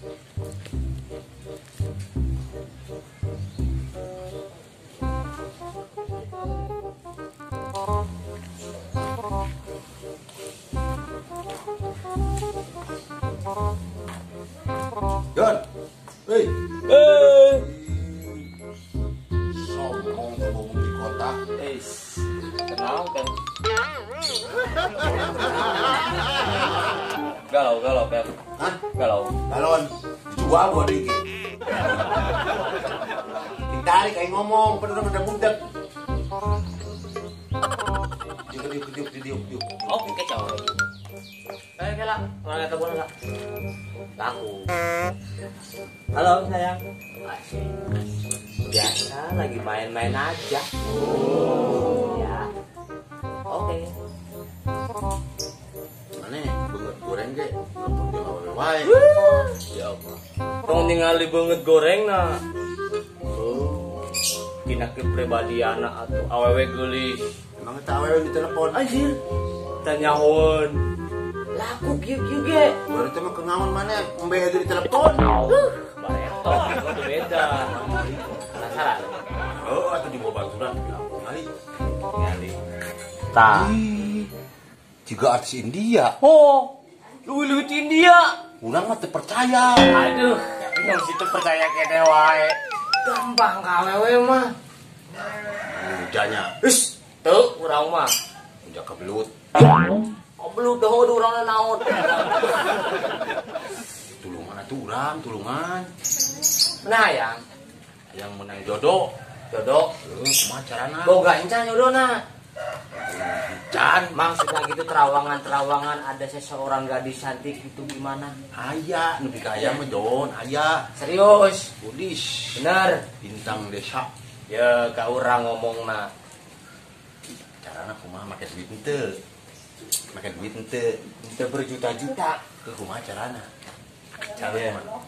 Don. Hei. Sombong ngomong di kota. Kenal kan? Galau galau kan? Hah? Galau. Galon. Dijual gua dikit. Ditarik kayak ngomong, padahal udah budak. Diuk diuk diuk diuk. Oke, coy. Ayo kela, mana telepon lah. Laku. Halo sayang. Asik. Biasa lagi main-main aja. Oh. Ya. Oke. Mana beungeut goreng ge? Telepon dia awewe wae. Ya Allah. Tong ningali beungeut goreng na. Oh. Tina kepribadiana atuh awewe geulis. Emang eta awewe di telepon? Anjir. Tanyahoeun. Laku kieu-kieu ge. Baru teh mah kengaon mana embe di telepon. Bareto, itu beda. Penasaran? Oh, atuh di baturan ngali. Ngali. Tah. Jiga artis India. Oh, leuwih-leuwih ti India. Urang mah teu percaya. Aduh, yang situ percaya kene wae. Gampang ka awewe mah. Ujanya. Is, teu urang mah. Uja kebelut. Belum dah urang naon. Tulungan atuh urang, tulungan. Nah, yang yang menang jodoh. Jodoh. Kumaha carana? Boga encan jodohna. Encan maksudnya gitu terawangan-terawangan ada seseorang gadis cantik gitu gimana? Aya, nu kaya mah Jon, aya. Serius? Udis. Bener. Bintang desa. Ya, ka urang ngomongna. Carana kumaha make duit henteu? Make duit henteu, henteu berjuta-juta. Ke kumaha carana? Cara kumaha?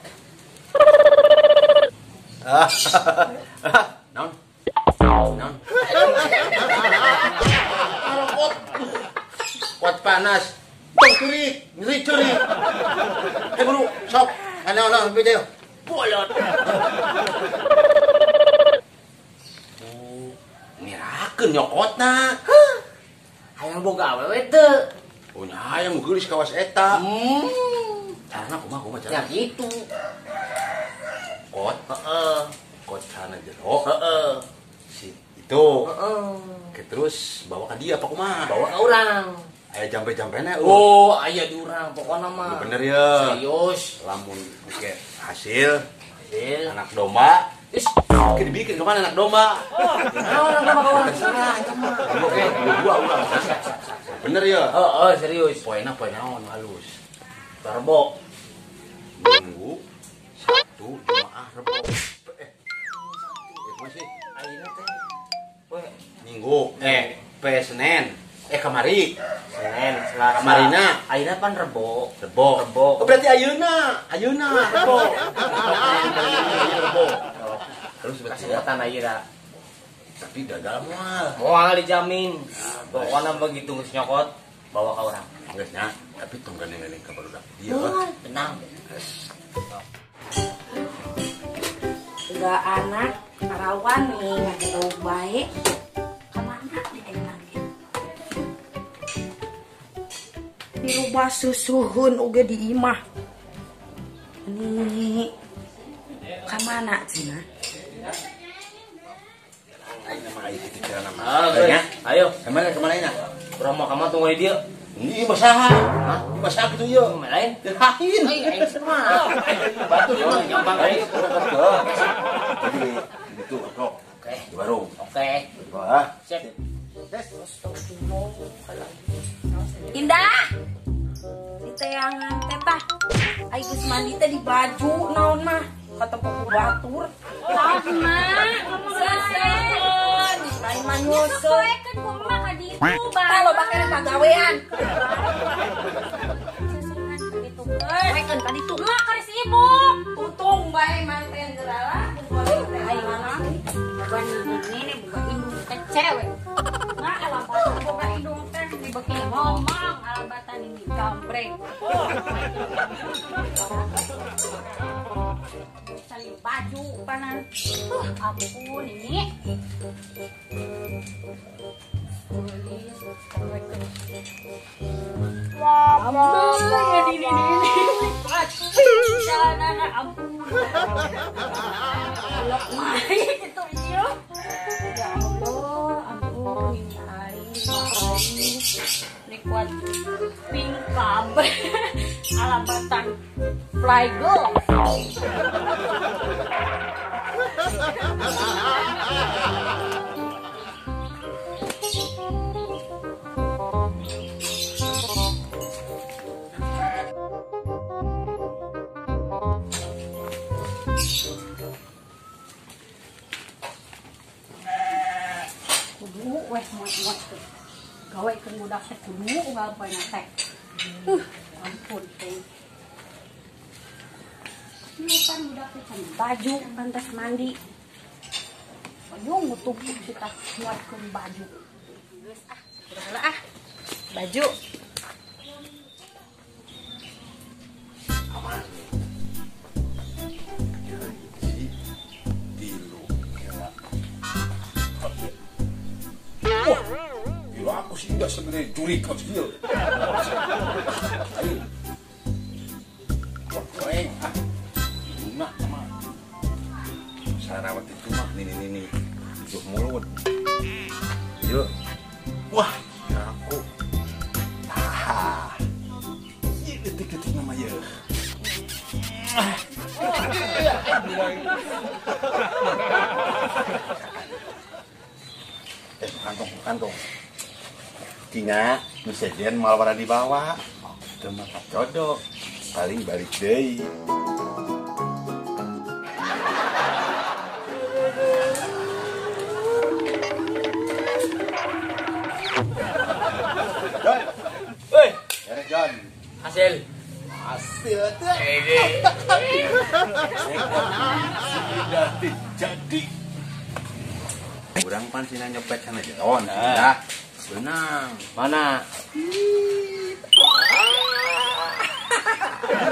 Naon? Naon? Arokot. Kuat panas. Tong curi, ngeri curi. Buru, sok. Ana-ana beda yo. Bolot. Oh, ngirakeun nyokotna. Hayang boga awewe teu. Oh nya hayang geulis kawas eta. Carana kumaha kumaha carana? Ya gitu. Kot, heeh. Kot sana jero. Heeh. Si itu. Heeh. Oke, terus bawa ka dia apa kumaha? Bawa ka urang. Aya jampe-jampena. Oh, aya di urang pokona mah. Bener ya. Serius. Lamun oke hasil. Hasil anak domba. Is, oke dibikin kemana anak domba? Oh, anak domba ka urang. Terserah eta mah. Oke, dua urang. Bener ya? Heeh, serius. Poena poe naon halus. Rebo. Minggu, Sabtu, Jumaah, Rebo. Masih ayeuna teh. Poe Minggu, poe Senin. Kamari. Senin, Selasa. Kamarina. Ayeuna pan Rebo. Rebo. Rebo. Oh, berarti ayeuna, ayeuna Rebo. Rebo. Terus berarti kesempatan ayeuna. Tapi gagal moal. Moal dijamin. Pokoknya begitu geus nyokot bawa ka urang. Geus nya, tapi tong gandeng-gandeng ka barudak. Iya, tenang. Enggak anak karawan nih nggak baik. Kemana nih lagi? Di rumah susuhun uga di imah. Nih kemana Cina? Ayo, kemana kemana ini? Urang mah kamar tunggu di dia. Ini masaha, hah? Masaha gitu ya? Lain? Lain. Aing mah. Batu gampang guys. Jadi itu kok. Oke. Di warung. Oke. Wah. Sip. Indah. Di teangan tetah. Ai geus mandi teh di baju naon mah. Kata paku batur. Naon mah? Seseun. Lain mah nyusul. Poekeun ku emak ka ditu, Bang. Kalau bakal pagawean. Seseungan ka ditu. Poekeun ka ditu. Emak keur sibuk. Untung bae manten gerala. Aing mah bukan ini bukan indung teh cewek. Mak alabatan boga indung teh dibeki ngomong alabatan ini gambreng. Oh. Baju panan. Ampun ini. Ampun ini. Jalanan ampun. Lok mai gitu ieu. Ya Allah, ampun ini aing. Kuat pink kabeh. Alabatan fly go. Kudu weh muat-muat tuh. Gawe keur budak teh kudu unggal poe na teh. Ampun teh. Ini pan budak teh can baju pantas mandi. Oyong ngutup kita muatkeun baju. Geus ah, heula ah. Baju. Aman. Hiji, tilu, kela. Wah, gila aku sih enggak segede juri kau skill. Ayo. Wah, goreng ah. Lunah sama. Sarawat itu mah nini. Tuh mulut. Yuk. Wah, ya aku. Ah. Ieu detik-detik nama ya. Kantong. Tina, nu sejen moal wara dibawa. Teu mah jodoh. Paling balik deui. John. Woi, John. Hasil. Hasil teh. Sudah jadi. Urang pan sina nyopet sana jeron. Dah. Benang. Mana?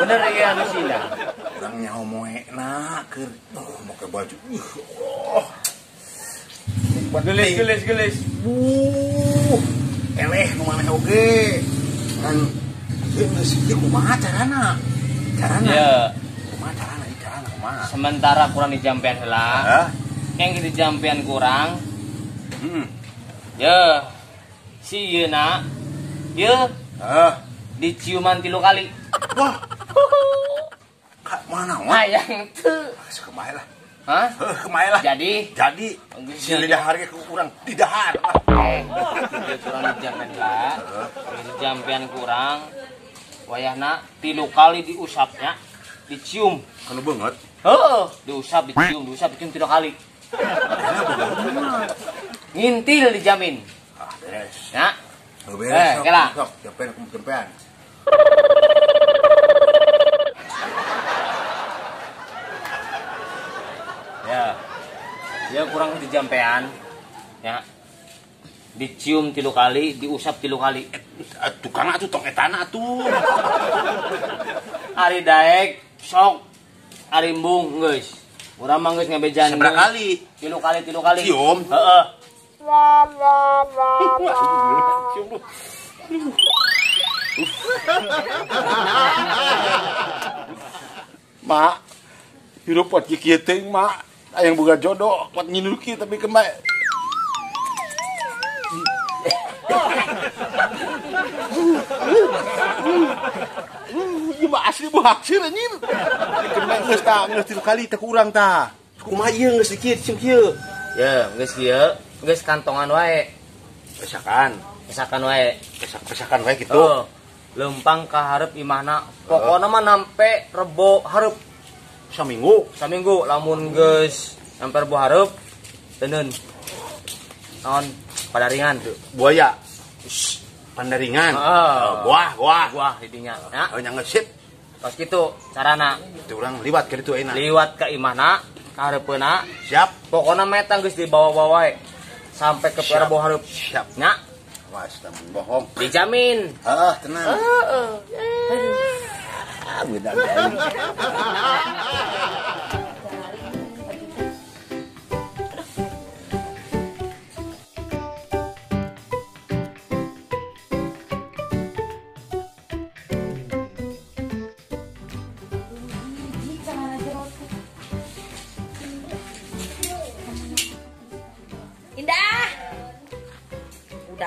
Bener ya anu sina. Urang nyaho moena keur make baju. Oh. Gelis. Eleh nu maneh oge. Kan geus ieu kumaha carana? Carana. Ya. Kumaha carana ieu carana kumaha? Sementara kurang dijampean heula. Hah? Yang dijampean kurang. Heeh. Ya. Si ieu na. Ieu. Hah. Diciuman 3 kali. Wah. Ka mana wah? Hayang teu. Kumaha lah. Hah? Heuh, kumaha lah. Jadi. Si lidah harga kurang didahar. Ieu kurang dijampean lah. Dijampean kurang. Wayahna 3 kali diusapnya, dicium. Kanu beungeut? Heeh, diusap, dicium, 3 kali. Ngintil dijamin. Ah, beres. Ya. Beres. Kela. Sok, jampean. Ya. Ya kurang dijampean. Ya. Dicium 3 kali, diusap 3 kali. Tukang atuh tong etana atuh. Ari daek sok ari embung geus. Urang mah geus ngabejan. Seberapa kali? 3 kali. Cium. Heeh. Cium lu. Mak, hirup pot kieu teuing mak. Hayang boga jodoh, pot nginul kieu tapi kembae. Ieu mah asli bu haksir anjir. Kembae geus tah, geus 3 kali teh ku urang tah. Kumaha ieu geus kieu cium kieu? Ya, geus kieu, geus kantongan wae. Pesakan. Pesakan wae. Pesakan wae kitu. Oh, lempang ka hareup imahna. Pokona mah nampe rebo hareup. Saminggu. Saminggu lamun geus nampe rebo hareup teuneun. Naon padaringan. Buaya. Pandaringan. Heeh. Buah. Buah didinya. Ya. Oh, nya sip. Tos kitu carana. Itu urang liwat ka ditu ayeuna. Liwat ka imahna, ka hareupeuna. Siap. Pokona mah eta geus dibawa-bawa wae. Sampai ke rebo hareup. Siap. Nya. Wah, lamun bohong. Dijamin. Heeh, tenang. Heeh. Ah, beunang aing. Dari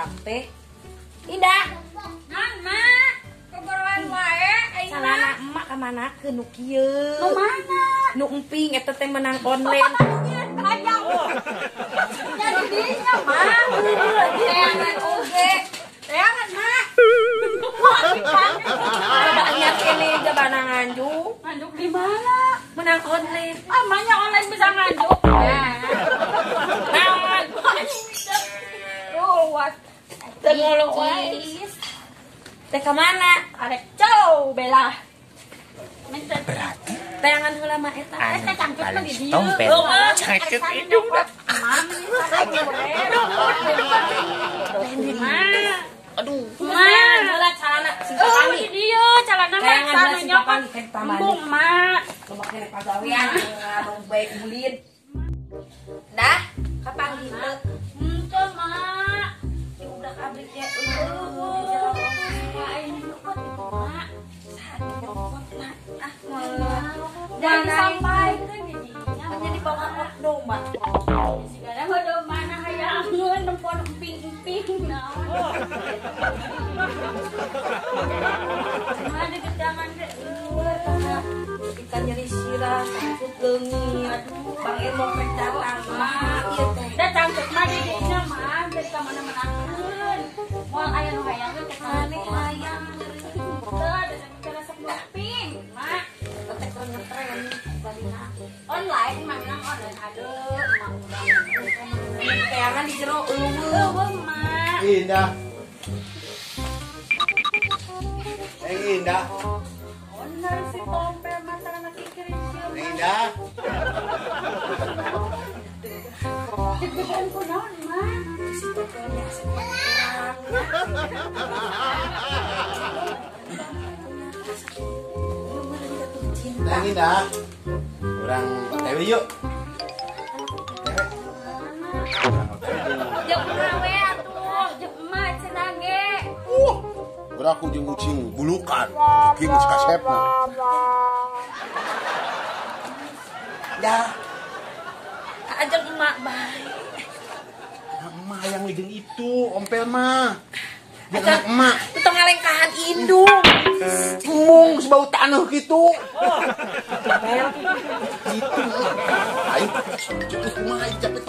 budak teh. Indah. Naon, Mak? Kegorowan wae aing mah. Calana emak ka manakeun nu kieu? Nu mana? Nu emping eta teh menang online. Hayang. Jadi dinya, Mak. Teangan oge. Teangan, Mak. Banyak ini jabana nganjuk. Nganjuk di mana? Menang online. Ah, banyak online bisa nganjuk. Naon? Ruwat. Teu ngolok wae. Teh ka mana? Arek cow bela. Berarti Teangan heula mah eta. Teh cangcut mah di dieu. Tompel. Cangcut hidung dah. Aduh. Teangan heula calana sing Oh, papangi. di dieu calana mah Teangan heula sana sing nyokot. papangi teh pamani. Embung, Mak. Loba kene pagawean ngadong bae ulin. Dah, kapanggih teu? Henteu, Mak. Di udak abrik ya eueuh. Aing nyokot itu, Mak. Ah, moal. Jangan sampaikeun di dinya. Jadi bawa kok domba. Sigana mah domba na hayangeun nempon emping-emping naon. Mah digedangan teh eueuh. Ikan nyeri sirah, cangcut leungit. Bang Emok rek datang mah ieu teh. Da cangcut mah di dinya mah geus ka mana-manakeun. Moal aya nu hayangeun teh Maneh hayang Teu da cangcut resep emping, Mak. teh keur ngetren balina. Online mah menang online aduh, emak urang. Teangan di jero eueuh. Eueuh, Mak. Indah. Eh Indah. Online si tompel mah tangan kikirin sia. Indah. Deg-degan ku naon, Mak? Si tompelnya asup urang. Neng Indah. Urang OTW yuk. OTW. Urang OTW. Jeung emak we atuh, jeung emak cenah ge. Gerak jeung ucing bulukan. Cing geus kasepna. Dah. Ajeng emak bae. Nah, emak yang jeung itu, ompel mah. Jeung anak emak. Itu ngalengkahan indung. Embung geus bau taneuh kitu. Tompel. Gitu. Ayo, cepet kumaha cepet.